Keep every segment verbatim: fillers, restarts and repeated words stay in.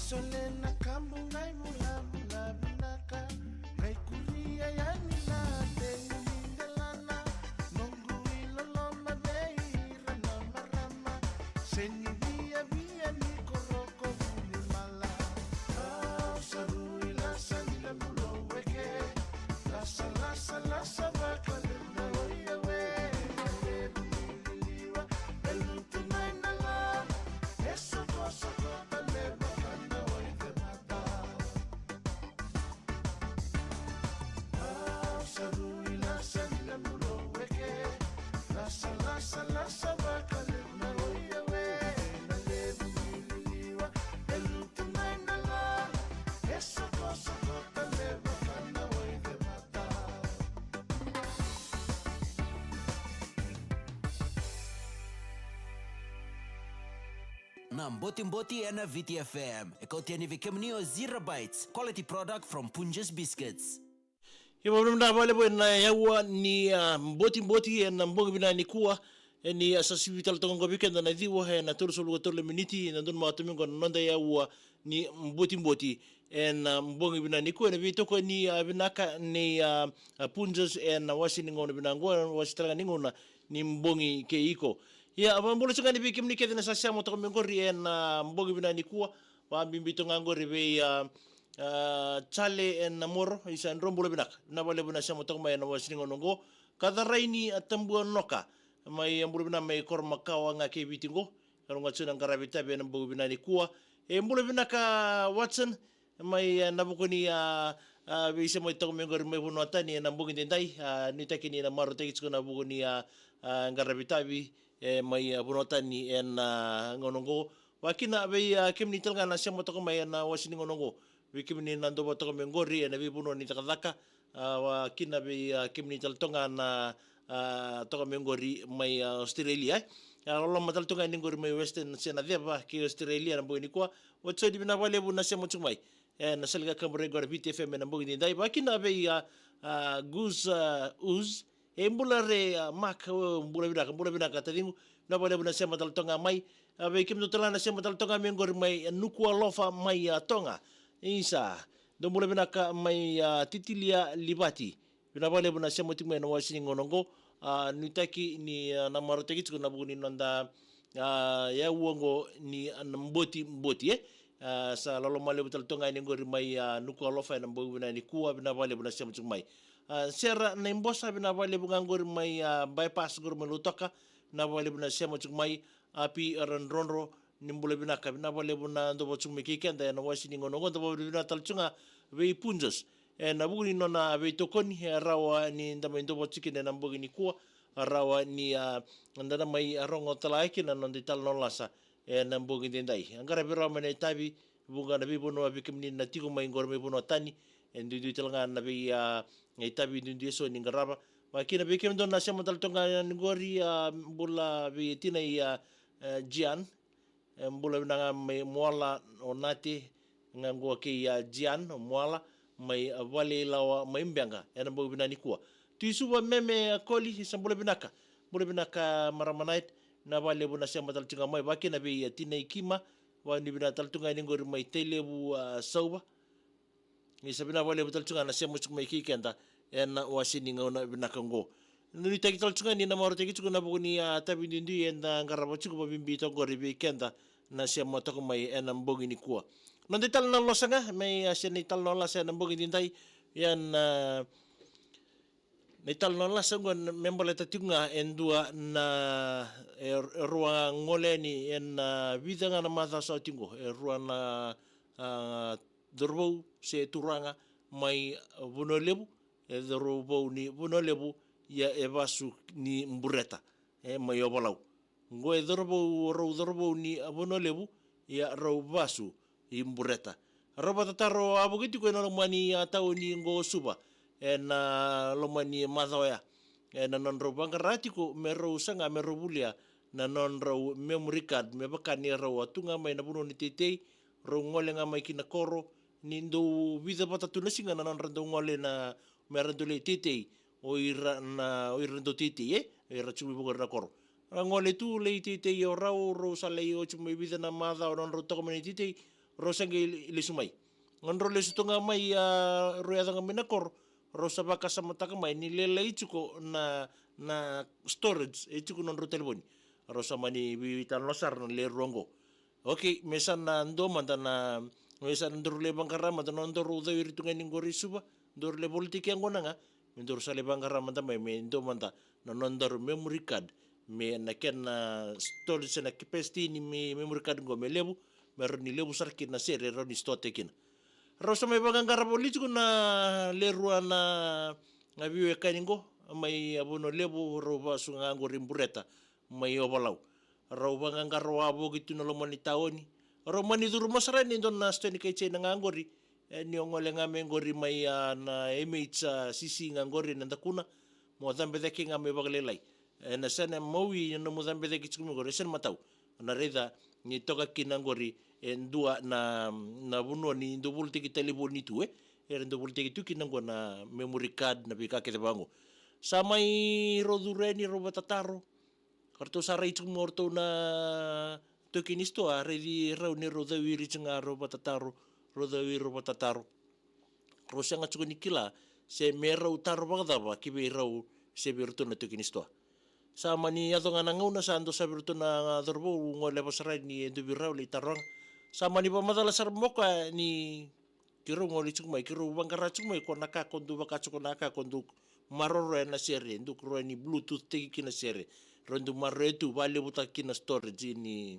Tole na kabu qai vulavula vinaka, qai kuria yani na tegu ni delana, noqu iloloma vei ira na marama, se ni viavia ni koroko vuni mala. Au sa rui lasa ni na bulou eke, lasa, lasa, lasa vakalevu na oiawe, na levu ni liliwa, e lutu mai na lala, e sokosoko tale vaka na wai cemata. Au sa rui lasa ni na bulou eke, lasa, lasa, lasa vakalevu na oiawe, na levu ni liliwa, e lutu mai na lala, e sokosoko tale vaka na wai cemata. Na Botiboti ena Viti F M. E kauti yani vei kemuni o Zero Bites, quality product from Punjas Biscuits. Ia, vakavinavinaka vakalevu ena yaua ni, ah, Botiboti ena bogi vinaka nikua. E ni, ah, sa sivi tale toka qo vei keda na ciwa ena tolusagavulu ka tolu na miniti, ena donu maka toka qo na noda yaua ni Botiboti ena bogi vinaka nikua, ena veitokoni, ah, vinaka nei, ah, ah, Punjas ena wase ni gauna vinaka qo, ena wase tale ga ni gauna ni bogi kei iko. Ia, vakabula tiko ga yani vei kemuni kece na sa sema toka mai qori ena bogi vinaka nikua, vakabibi toka ga qori vei, ah, ah, Jale ena Moro, isa, drau bula vinaka. Vinaka vakalevu na sema toka mai ena wase ni gauna qo. Ka Caraini, ah, Tabuanoka, mai, ah, bula vinaka mai Koromakawa ga kei Viti qo. Ka rogoca tiko na qaravi tavi ena bogi vinaka nikua. E bula vinaka Watson, mai, eh, na vuku ni, ah, ah, veisema toka mai qori mai vanua tani ena bogi daidai, ah, nuitaki ni na marautaki tiko na vuku ni, ah, ah, qaravi tavi, eh, mai, ah, vanua tani ena, ah, gauna qo. Vakakina vei, ah, kemuni tale ga na sema toka mai ena wase ni gauna qo. Vei kemuni na dova toka mai qori ena veivanua ni cakacaka, ah, vakakina vei, ah, kemuni tale toka ga na, ah, toka mai qori mai, ah, Australia, eh. Ah, loloma tale toka ga yani qori mai Western se na ceva kei Australia ena bogi nikua. Watson, vinaka vakalevu na sema tiko mai ena sala ni kakaburaki qo na Viti F M ena bogi daidai. Vakakina vei, ah, ah, Gus, ah, Uz. E bula re, ah, Mark, oh, bula vinaka, bula vinaka taciqu. Vinaka vakalevu na sema tale toka ga mai. Ah, vei kemudou tale ga na sema tale toka ga mai qori mai, ah, Nuku'alofa mai, ah, Toga. Isa. Dou bula vinaka mai, ah, Titilia Livati. Vinaka vakalevu na sema tiko mai ena wase ni gauna qo. Ah, nuitaki ni, ah, na marautaki tiko na vuku ni noda, ah, yaua qo ni, ah, na Botiboti, eh. Ah, sa loloma levu tale toka ga yani qori mai, ah, Nuku'alofa ena bogi vinaka nikua, vinaka vakalevu na sema tiko mai. Ah, Sera Naibosa, vinaka vakalevu ga qori mai, ah, Bypass qori mai Lautoka, vinaka vakalevu na sema tiko mai. Api Radrodro, ni bula vinaka, vinaka vakalevu na dova tiko mai kei keda ena wase ni gauna qo, dova vinaka tale tiko ga vei Punjas. Ena vuku ni nona veitokoni, e rawa ni da mai dova tiko kina ena bogi nikua, rawa ni, ah, da na mai, ah, rogo tale ga kina na noda italanoa lasa ena bogi daidai. A qaravi rawa mai na itavi, vuqa na veivanua vei kemuni na tiko mai qori mai vanua tani, e duidui tale ga na vei, ah, na itavi duidui eso ni qarava. Vakakina vei kemudou na sema tale toka ga yani qori, ah, bula vei tinai, ah, eh, Jian, e bula vinaka mai Moala, o Nate ga qo kei, ah, Jian, o Moala, mai, ah, Valeilawa mai Beqa ena bogi vinaka nikua. Tui Suva Meme, ah, Koli, sa bula vinaka. Bula vinaka marama Nate, vinaka vakalevu na sema tale tiko ga mai. Vakakina vei, ah, tinai Kima, vakanuinui vinaka tale tiko ga yani qori mai Tailevu, ah, Sauva. Isa, vinaka vakalevu tale tiko ga na sema tiko mai kei keda ena wase ni gauna vinaka qo. Nuitaki tale tiko ga ni na marautaki tiko na vuku ni, ah, itavi duidui eda qarava tiko, vakabibi toka qori vei keda na sema toka mai ena bogi nikua. Noda italanoa lasa ga mai, ah, se na italanoa lasa ena bogi daidai, ia na, ah, na italanoa lasa qo me baleta tiko ga e dua na, e, e rua gole yani ena, ah, vica ga na macawa sa oti qo, e rua na, ah, cauravou se turaga mai Vanua Levu, e cauravou ni Vanua Levu, ia e vasu ni Bureta, e, mai Ovalau. Qo e cauravou, rau cauravou ni Vanua Levu, ia rau vasu i Bureta. Rau vakatataro wavoki tiko ena loma ni, ah, tauni qo Suva ena loma ni macawa oya, ena nodrau vaqara tiko me rau saga me rau volia na nodrau memory card, me vaka ni rau a tu ga mai na vanua ni teitei, rau gole ga mai ki na koro, ni dau vica vata tu na siga na nodra dau gole na, me ra dau lai teitei o ira na, o ira na dau teitei, e, o ira tiko mai vuqa na koro. Ra gole tu lai teitei o rau, rau sa lai oti mai vica na macawa na nodrau toka mai na teitei, rau sa qai lesu mai. Gauna rau lesu tu ga mai, a, rau yaco ga mai na koro, rau sa vakasamataka mai ni lailai tiko na, na storage e tiko na nodrau talevoni. Rau sa mani veitalanoa sara na lewe rua oqo. Okei, me sa na dua mada na, me sa na daru lai vaqara mada na nodaru cawiri tu ga ni qori i Suva, daru lai volitaki yaqona ga, me daru sa lai vaqara mada mai, me dua mada na nodaru memory card, me na kena storage se na capacity ni me, memory card qo me levu, me rawa ni levu sara kina na sere, rawa ni store-taki kina. Rau sa mai vaqaqara voli tiko na lewe rua na, na veiwekani qo, mai Vanua Levu, rau vasu ga qori Bureta, mai Ovalau. Rau vaqaqara wavoki tu na loma ni taoni. Rau mani curu mai sara yani e dua na sitoa ni kai Jaina ga qori. E, ni o gole ga mai qori mai, a, na M H C C ga qori na dakuna. Mo cabe cake ga mai vakalailai. E, na sena mawi na nomu cabe cake tiko mai qori, e sena matau. Na raica ni toka kina qori e dua na, na vanua ni dau volitaki talevoni tu, e. Era dau volitaki tu kina qo na memory card, na veika kece vaqo. Sa mai rau curu yani, rau vatataro. Ka ratou sa rai tiko mai o ratou na taukei ni sitoa, a raici rau ni rau cawiri tiko ga, rau vatataro, rau cawiri, rau vatataro. Rau sega tiko ni kila se me rau taro vakacava ki vei rau se vei ratou na taukei ni sitoa. Sa mani yaco ga na gauna sa dau sa vei ratou na cauravou, gole vaka sara yani e dua vei rau lai taroga. Sa mani vakamacala sara mai o koya ni keirau gole tiko mai, keirau vaqara tiko mai, ko na ka ko dau vaka tiko na ka ko dau maroroya na sere, dau ko rawa ni Bluetooth-taki kina sere, rau dau maroroya tu, vakalevutaka kina storage ni,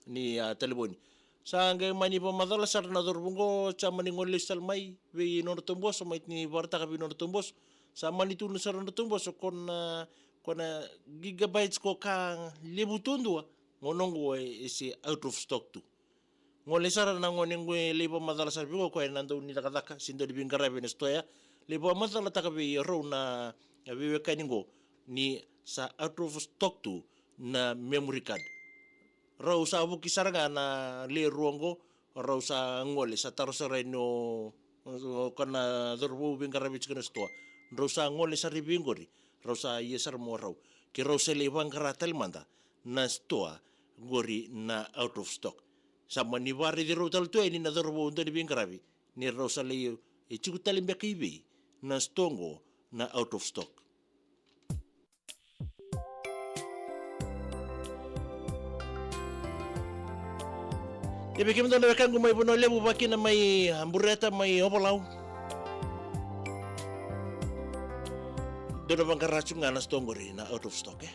ni, a, talevoni. Sa qai mani vakamacala sara na cauravou qo, sa mani gole lesu tale mai vei nodratou boso, mai ni vakaraitaka vei nodratou boso. Sa mani tukuna sara nodratou boso, ko na, ko na gigabytes ko ka levu duadua, gauna qo e, e se out of stock tu. Gole sara na gone qo e lai vakamacala sara vei koya, koya na dau ni cakacaka se dau ni veiqaravi ena sitoa ya. Lai vakamacalataka vei rau na, na veiwekani qo ni sa out of stock tu na memory card. Rau sa vuki sara ga na lewe rua qo, rau sa gole, sa taro sara yani o, o koya na cauravou veiqaravi tiko na sitoa. Rau sa gole sara i vei qori, rau sa ia sara mai o rau. Ke rau sa lai vaqara tale mada na sitoa qori na out of stock. Sa mani vakaraici rau tale tu yani na cauravou dau ni veiqaravi ni rau sa lai, e tiko tale beka i vei na sitoa qo na out of stock. Ia vei kemudou na wekaqu mai Vanua Levu, vakakina mai, a, Bureta, mai Ovalau, dou na vaqara tu ga na sitoa qori na out of stock, e.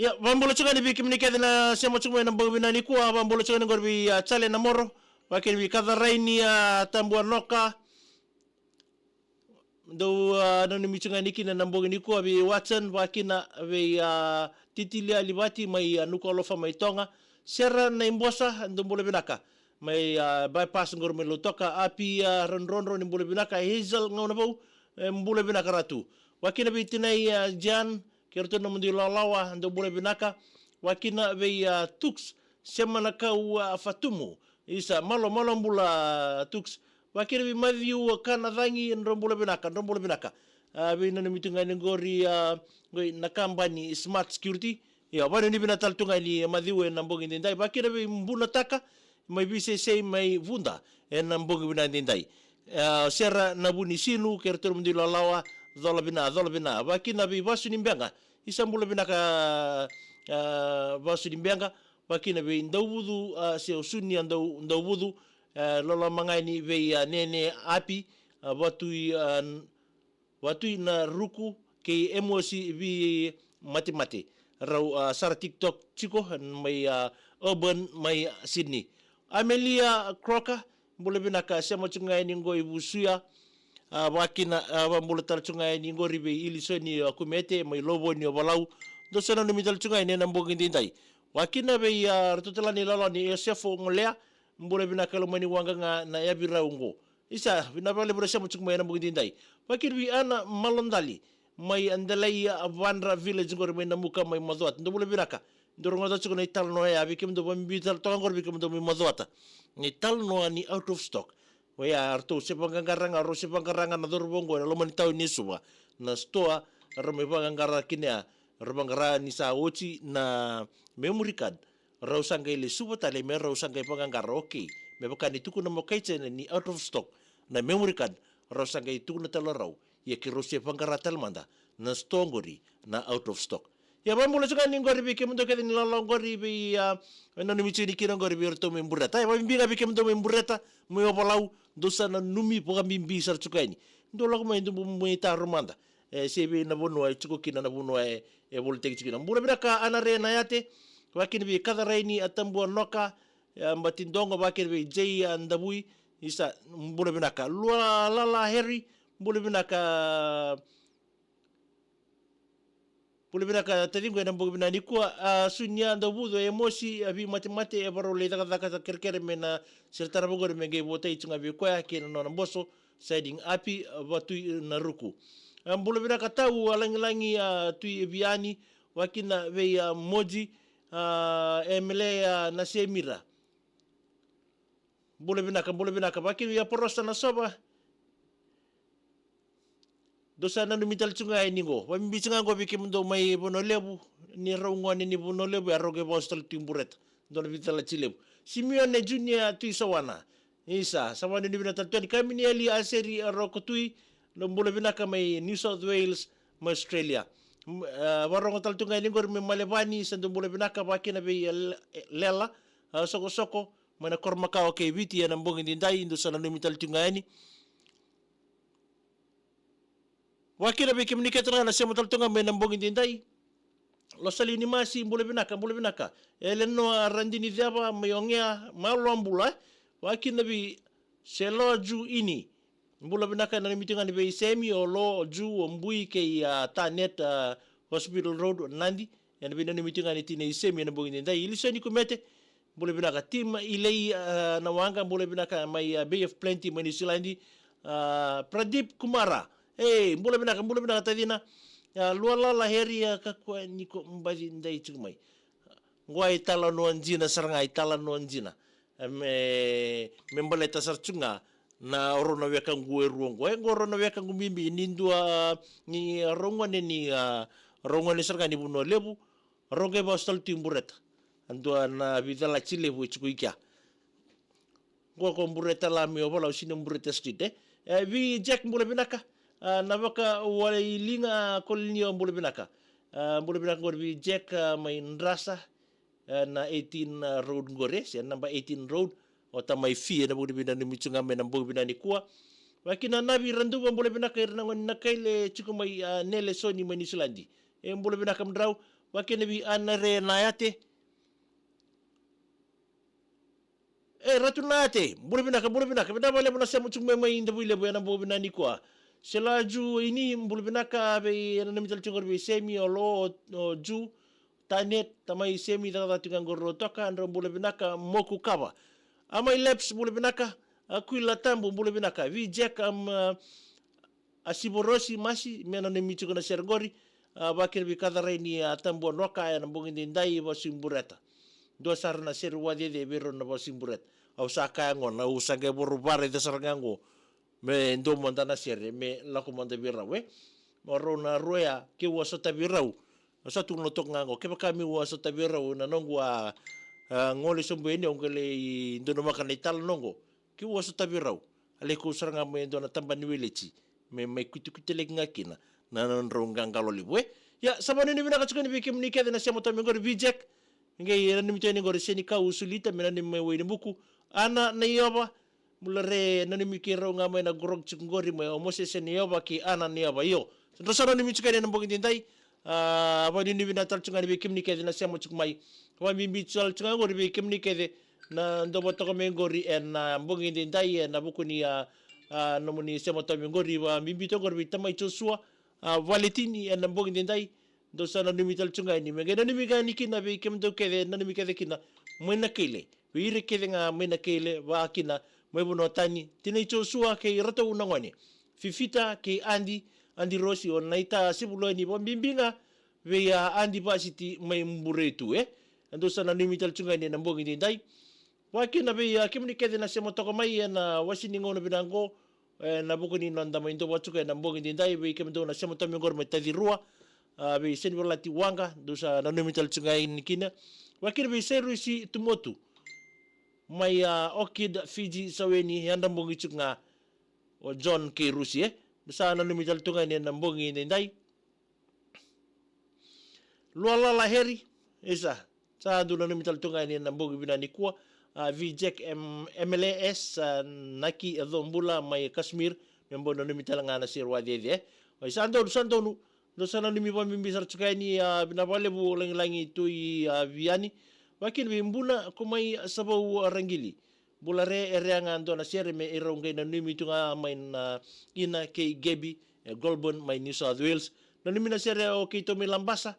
Ia, vakabula tiko ga yani vei kemuni kece na sema tiko mai ena bogi vinaka nikua, vakabula tiko ga yani qori vei, a, Jale Namoro, vakakina vei Kacaraini, a, Tabuanoka, dou, a, nanumi tiko ga yani kina ena bogi nikua, vei Watson, vakakina vei, a, Titilia Livati mai, a, Nukualofa mai Toga, Sera Naibosa, dou bula vinaka. Mai, a, Bypass qori mai Lautoka, Api, a, Radrodro, ni bula vinaka, Hazel Gaunavou, e, bula vinaka Ratu. Vakakina vei tinai, a, Jan, kei ratou na nomudou ilawalawa, dou bula vinaka. Vakakina vei, a, Tux, Semanakau, a, Fatumu. Isa, malo, malo bula, a, Tux. Vakakina vei Matthew, a, Kanacagi, drau bula vinaka, drau bula vinaka. A, veinanumi tu ga yani qori, a, qori na kabani Smart Security. Ia, vakanuinui vinaka tale tu ga yani Matthew ena bogi daidai. Vakakina vei Bunataka, mai Viseisei, mai Vuda, ena bogi vinaka daidai. E, Sera Navunisinu, kei ratou na nomudou ilawalawa, cola vina, cola vina. Vakakina vei Vasu ni Beqa, isa bula vinaka, e, Vasu ni Beqa. Vakakina vei Dauvucu, a, se o Sunia Dau, Dauvucu, e, loloma ga yani vei, a, Nene Api, a, Vatui, a, Vatui Naruku, kei Emosi Vimatemate. Rau, a, sara TikTok tiko mai, a, Auburn mai Sydney. Amelia Crocker, bula vinaka, sema tiko ga yani qo i Vusuya. A, vakakina, a, vakabula tale tiko ga yani qori vei Ilisoni, a, Kumete mai Lovoni, Ovalau. Dou sa nanumi tale tiko ga yani ena bogi daidai. Vakakina vei, a, ratou tale ga na ilawalawa nei Iosefo Golea, bula vinaka, lomani waqa ga na yavi rau qo. Isa, vinaka vakalevu na sema tiko mai ena bogi daidai. Vakakina vei Ana Malodali, mai Adelaide, a, Vadra Village qori mai Namuka mai Macuata. Dou bula vinaka. Dou rogoca tiko na italanoa ya, vei kemudou vakabibi tale toka qori vei kemudou mai Macuata. Na italanoa ni out of stock. Oya, ratou se vaqaqara ga, rau se vaqara ga na cauravou oqo ena loma ni tauni e Suva. Na sitoa rau mai vaqaqara kina ya, rau vaqara ni sa oti na memory card, rau sa qai lesuva tale me rau sa qai vaqaqara, okay. Me vaka ni tukuna mo kai Jaina ni out of stock na memory card, rau sa qai tukuna tale rau. Ia keirau se vaqara tale mada na sitoa oqori na out of stock. Ia, vakabula tiko ga ni oqori vei kemudou kece ni lala oqori vei, a, nanumi tiko ni kina oqori vei iratou mai Bureta. Ia, vakabibi ga vei kemudou mai Bureta, mai Ovalau, dou sa nanumi vakabibi sara tiko yani. Dou lako mai, dou mai taro mada. E, se vei na vanua e tiko kina, na vanua e, e volitaki tiko kina. Bula vinaka Anare Nayate, vakakina vei Kacaraini a Tabua Noka, e, Batidogo, vakakina vei Jay a Davui, isa, bula vinaka. Lualala Harry, bula vinaka. Bula vinaka taciqu ena bogi vinaka nikua, a, Sunia Dauvuco, e mosi, a, veimatemate, e varau lai cakacaka kerekere me na sere tarava oqori me qai votai tiko ga vei koya kei na nona boso, Siding Api, a, Vatui Naruku. A, bula vinaka Tau, a, Lagilagi, a, Tui Viani, vakakina vei, a, Moji, a, Emele, a, Nasemira. Bula vinaka, bula vinaka, vakakina vei Aporosa Nasova. Dou sa nanumi tale tiko ga yani qo. Vakabibi tiko ga qo vei kemudou mai Vanua Levu, ni rau gone ni Vanua Levu, e rau qai vasu tale tu i Bureta. Dou na Vica Lati Levu. Simione Junior Tui Sawana. Isa, sa vakanuinui vinaka tale tu yani Kaminieli Aseri Rokotui, dou bula vinaka mai New South Wales, mai Australia. M-, e, vakarorogo tale tu ga yani qori mai Malevani, sa dou bula vinaka vakakina vei, e, Le-, Lela, e, Sokosoko, mai na koro makawa kei Viti ena bogi edaidai, dou sa nanumi tale tu ga yani. Vakakina vei kemuni kece ga na sema tale tu ga mai na bogi edaidai. Losali Nimasi, bula vinaka, bula vinaka. Elenoa Radini Ceva, mai Ogea, malo bula, e. Vakakina vei Seloa Ju Ini. Bula vinaka, nanumi tu ga yani vei Semi, o Lo, o Ju, o Bui, kei, a, Tanet, a, Hospital Road, o Nadi. Ena veinanumi tu ga yani tinai Semi ena bogi edaidai. Ilisoni Kumete, bula vinaka. Tim Ilei, a, na waqa, bula vinaka mai, a, Bay of Plenty, mai Niusiladi. A, Pradip Kumara. Ei, bula vinaka, bula vinaka tacina. A, Lualala Heri, a, kakua ni ko baci dai tiko mai. Qo a italanoa dina sara ga, italanoa dina. E, me, me baleta sara tiko ga na rau na wekaqu e rua qo. E qo rau na wekaqu bibi, ni dua, ni rau gone ni, a, rau gone sara ga ni Vanua Levu, rau qai vasu tale tu i Bureta. A dua na Vica Lati Levu e tiko i kea. Qo ko Bureta la mai Ovalau, sina Bureta Street, e. E, vei Jack, bula vinaka. A, na vakawaliliga, a, Kolinio, bula vinaka. A, bula vinaka qori vei Jack, a, mai Drasa. E, na eighteen, a, road qori, se naba eighteen road. O tamai Fi, ena vuku ni veinanumi tu ga mai na bogi vinaka nikua. Vakakina Navi Raduva, bula vinaka ira na gone ni Nakaile, tiko mai, a, Nelesoni mai Niusiladi. E, bula vinaka mudrau. Vakakina vei Anare Nayate. E, Ratu Nayate, bula vinaka, bula vinaka. Vinaka vakalevu na sema tiko mai, mai Davuilevu ena bogi vinaka nikua. Seloa Ju Ini, bula vinaka vei, nanumi tale tiko qori vei Semi, o Lo, o, o Ju, Tanet, tamai Semi, cakacaka tiko ga qori Rotoka, drau bula vinaka, Moku Kava. Amai Leps, bula vinaka, Akuila Tabu, bula vinaka. Vei Jack, am, a, a Sivorosi Masi, me nanumi tiko na sere qori, a, vakakina vei Kacaraini, a, Tabua Noka, ena bogi edaidai, vasu i Bureta. Dua sara na sere vakacecere vei rau na vasu i Bureta. Au sa kaya qo, na au sa qai voro vara i ca sara ga qo. Me dua mada na sere, me lako mada vei rau, e. Ma rau na rua ya, keu a sotavi rau. Au sa tukuna toka ga qo, kevaka meu a sotavi rau, na noqu a, a, gole sobu yani, au qai lai donumaka na italanoa qo. Keu a sotavi rau, a lai kau sara ga mai e dua na tabana ni weleti, me mai kutikutaki ga kina na nodrau qaqalo levu, e. Ia, sa vakanuinui vinaka tiko yani vei kemuni kece na sema tiko mai qori, vei Jack. Qai nanumi tiko yani qori Senikau Sulita, me nanumi mai Wainibuku. Ana Naiova, bula re, nanumi keirau ga mai na grog tiko qori mai o Mosese Naiova kei Ana Naiova, io. Drau sa nanumi tiko yani ena bogi edaidai. A, vakanuinui vinaka tale tiko ga yani vei kemuni kece na sema tiko mai. Vakabibi tale tiko ga qori vei kemuni kece na dau vakatoka mai qori ena bogi edaidai, ena vuku ni, a, a, nomuni sema tiko mai qori, vakabibi tiko qori vei tamai Josua, a, Valetini ena bogi edaidai. Dou sa nanumi tale tiko ga yani, me qai nanumi ga yani kina vei kemudou kece, nanumi kece kina mai Nakaile. Vei ira kece ga mai Nakaile, vakakina mai vanua tani, tinai Josua kei iratou na gone. Fifita kei Adi, Adi Rosi, o Naita Sevuloni, vakabibi ga vei a Adi Vasiti mai Buretu, e. Dou sa nanumi tale tiko ga yani ena bogi edaidai. Vakakina vei, a, kemuni kece na sema toka mai ena wasi ni gauna vinaka qo, ena vuku ni noda mai dua vata tiko ena bogi daidai, vei kemudou na sema toka mai qori mai Tacirua, a, vei Senivalati Waqa, dou sa nanumi tale tiko ga yani kina. Vakakina vei Sairusi Tumotu mai, a, Orchid Fiji Saweni, yadra bogi tiko ga o John Keirusi, e. Dou sa nanumi tale tiko ga yani ena bogi daidai. Lualala Heri, isa, sa dou nanumi tale tiko ga yani ena bogi vinaka nikua. A, Vijek M-, M L A S, a, Naki Yacobula mai Kashmir, me bau nanumi tale ga na Sairuwa cece. O, isa, donu, sa donu, dou sa nanumi vakabibi sara tiko ga yani, a, vinaka vakalevu lagilagi Tui, a, Viani. Vakakina vei Buna ko mai Savau, a, Raqili. Bula Re, e rea ga dua na sere me irau qai nanumi tu ga mai na Ina kei Gebi, e Goulburn mai New South Wales. Nanumi na sere o keitou mai Labasa.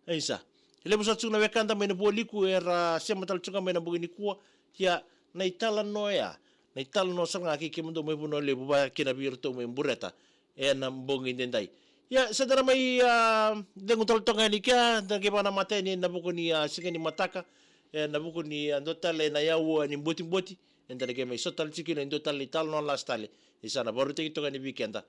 Isa. E levu sara tiko na wekada mai na Vualiku era sema tale tiko ga mai na bogi nikua. Ia, na italanoa ya, na italanoa sara ga kei kemudou mai Vanua Levu, vakakina vei iratou mai Bureta ena bogi daidai. Ia, sa da na mai, a, cegu tale toka yani kea, da qai vakanamata yani ena vuku ni, a, siga ni mataka, ena vuku ni, a, dua tale na yaua ni botiboti, eda na qai mai sota tale tiko kina e dua tale na italanoa lasi tale, ni sa na vakarautaki toka yani vei keda